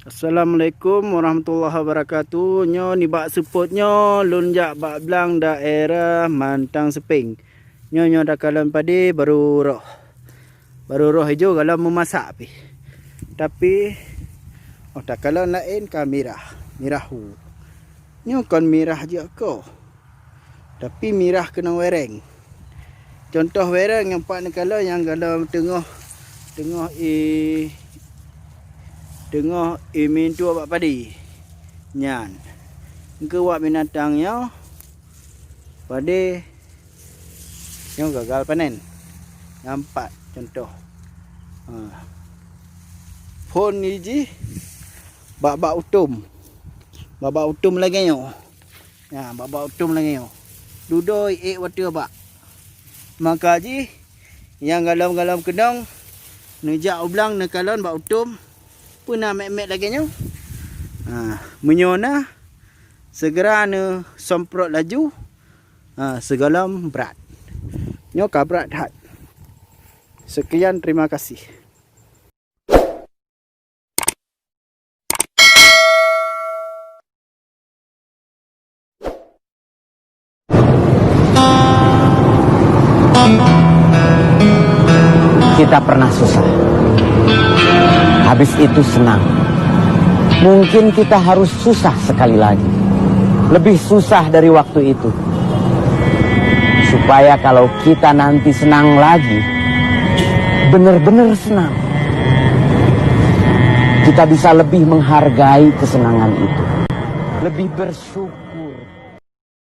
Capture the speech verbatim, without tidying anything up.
Assalamualaikum warahmatullahi wabarakatuh. Nyoe nibak seupôt nyoe lôn jak bak blang daerah Mantang Sepeng. Nyoe, nyoe takalon padé barô roh. Barô roh ijo gohlom meumasak pih. Tapi, oh, takalon laén ka mirah, mirah hu. Nyoe kon mirah jeuet koh. Tapi mirah keunong wereng. Contoh wereng nyang pat neukalon nyang gohlom teungoh, teungoh i, teungoh i mintu bak padé. Nyan. Engkeu wak binatang nyoe, padé nyoe gagal panen. Nyang pat contoh. Ha. Phon ni jih bak-bak utom. Bak-bak utom lagèe nyoe. Nyan, bak-bak utom lagèe nyoe. Dudoe ék watèe bak. Maka jih, nyang gohlom-gohlom keunong, neujak u blang neukalon bak utom, peue na mèt-mèt lagèe nyoe. Ha, meunyoe na, segera neusemprot laju, ha, sigohlom brat. Nyoe ka brat that. Sekian, terima kasih. Kita pernah susah. Habis itu senang. Mungkin kita harus susah sekali lagi. Lebih susah dari waktu itu. Supaya kalau kita nanti senang lagi, benar-benar senang, kita bisa lebih menghargai kesenangan itu. Lebih bersyukur.